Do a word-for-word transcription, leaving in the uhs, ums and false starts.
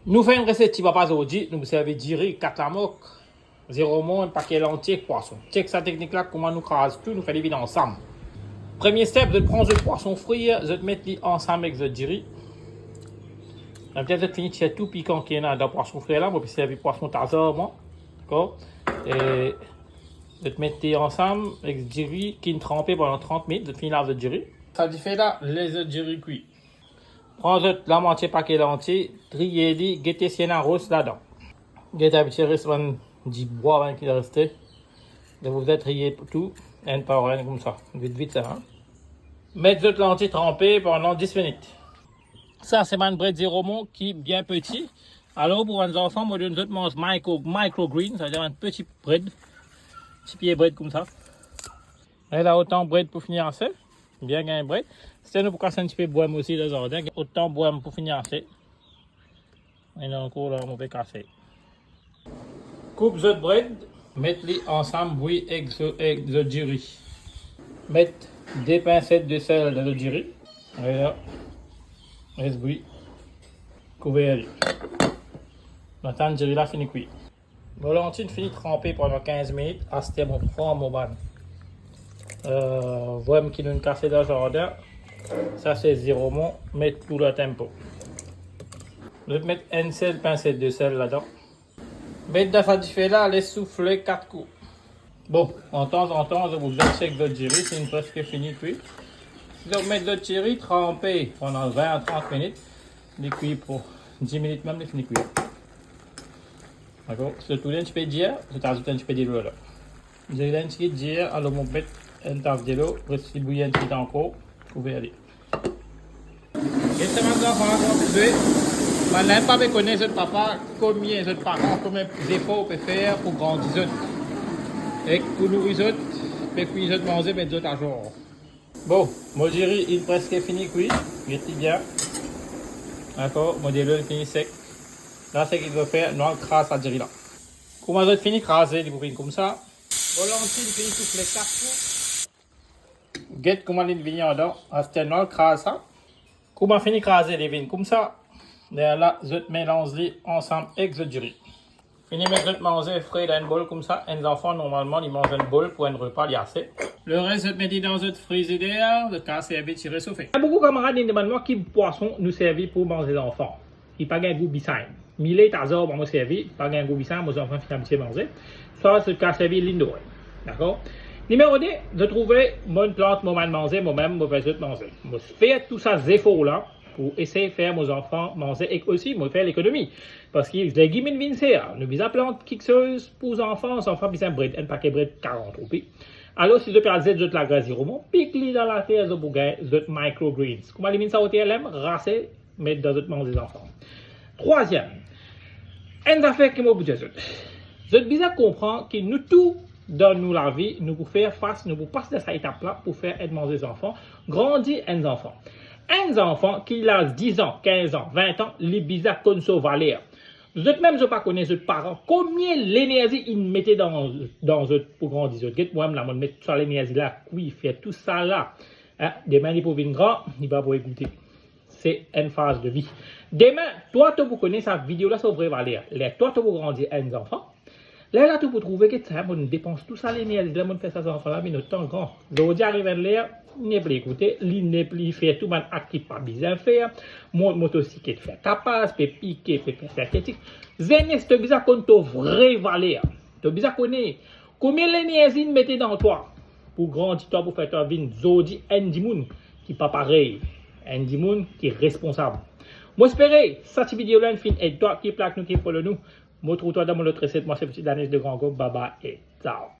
Nou fer enn reset ti papa zordi, nou pou servi diri, kat lamok, ziromon, enn pake lanti ek pwason. Chek sa teknik la, kouma nou kraz tou, nou fer li vinn ansam. Premie step, zot pran zot pwason frir, zot met li ansam ek zot diri. Apre zot fini tir tou pikan ki ena dan pwason frir la, mo pe servi pwason tazar mwa. Dakor? E zot met li ansam ek diri ki'nn tranpe pandan trant minit, zot fini lav zot diri. Sa dife la, les zot diri kwi. Pran zot lamwatie pake lanti, triye li, gete si ena ros ladan. Gete abitie res bann dibwa, bann ki reste. Zot pou triye tou, enn par enn koumsa. Vit, vit sa, hein. Met zot lanti tranpe pandan dis minit. Sa se bann bred ziromon ki bien peti. Alor, pou bann zanfan, mo donn zot manz micro, microgreens, savedir bann peti bred. Ti pie bred koumsa. E la, otan bred pou fini ase. Bien gagn bred. Aster nou pou kas enn tipe bwem osi dan zardin. Otan bwem pou fini ase. Ena ankor la, mo pe kase. Koup zot bred, met li ansam bwi ek zo-, ek zot diri. Met de pinset de sel dan zot diri. Ala. Les bwi. Kouver li. Nou atann diri la fini kwi. Mo lanti inn fini tranpe pandan kinz minit, aster mo pran mo bann, eh, bwem ki nou'nn kase dan zardin. Sa se ziromon, met tou dan tempo. Zot met enn sel pinset de sel ladan. Met dan sa dife la, les soufle kat kou. Bon, antanzantan, zot pou zet sek zot diri, si inn preske fini kwi. Si zot met zot diri tranpe pandan vin a trant minit, li kwi pou dis minit mem, li fini kwi. Dakor? Si zot trouv li enn tipe dir, zot azout enn tipe delo ladan. Diri la enn tigit dir, alor mo met enn taf delo, les li bwi enn tigit ankor, kouver li. E sa bann zanfan la, kouma zot trouve, bann la pa pe kone zot papa, komie zot paran, komie zefor pe fer pou grandi zot. Ek pou nouri zot, pe kwi zot manze, met zot azor. Bon, mo diri inn preske fini kwi, get li bien. Dakor, mo delo inn fini sek. La, seki nou fer, nou al kraz sa diri la. Kouma zot fini kraze, li pou vinn koumsa. Mo lanti inn fini soufle kat kou. Get kouma li vini andan, aster nou al kraz sa. Kouma fini kraze, li vinn koumsa. Lerla, zot melanz li ansam ek zot diri. Fini met zot manze fre dan enn bol koumsa, enn zanfan normalman li manz enn bol pou enn repa, li ase. Leres zot met li dan zot frizider, zot kav servi, tire sofe. Boukou kamarad inn demann mwa ki pwason nou servi pou manze zanfan. Li pa gagn gou bisagn. Mile, tazar, mo servi, pa gagn gou bisagn, mo zanfan finn abitie manze. Swa zot kav servi linn de. Dakor? Nimero de, zot trouve, mo'nn plant mo bann manze, momem, mo fer zot manze. Mo fer tou sa zefor la, pou esey fer mo zanfan manze ek osi mo fer lekonomi. Parski legim inn vinn ser, nou bizin plant kiksoz pou zanfan, zanfan bizin bred, enn pake bred karant roupi. Alor, si zot pe al zet zot lagrin ziromon, pik li dan later, zot pou gagn zot microgreens. Kouma li vinn sa oter, lem rase, met dan zot manze zanfan. Trwaziem, enn zafer ki mo pou dir zot. Zot bizin konpran ki nou tou dan nou lavi, nou pou fer fas, nou pou pas dan sa etap la pou fer enn manze zanfan, grandi enn zanfan. Enn zanfan ki laz diz an, kinz an, vin an, li bizin konn so valer. Zot mem zot pa kone zot paran, komie lenerzi inn mete dan, dan zot pou grandi zot. Get mwa la, mo'nn met sa lenerzi la, kwi, fer tou sa la. Hein, demin li pou vinn gran, li pa pou regoute. Se enn faz de vi. Demin, twa to pou kone sa video la so vre valer. Ler twa to pou grandi enn zanfan, lerla to pou trouve ki sa mo'nn depans tou sa lenerzi la, mo'nn fer sa zanfan la vinn otan gran. Zordi ariv enn ler, li nepli ekoute, li nepli fer tou bann ak ki pa bizin fer. Mont motosiklet, fer tapaz, pe pike, pe fer sintetik. Zenes, to bizin konn to vre valer. To bizin kone komie lenerzi inn mete dan twa pou grandi twa, pou fer twa vinn zordi enn dimoun ki pa parey, enn dimoun ki responsab. Mo espere sa ti video la inn finn ed twa. Keep like nou, keep follow nou. Mo trouv twa dan mo lot reset. Mwa se Petit Danis de Grand Gaube. Bye bye e ciao.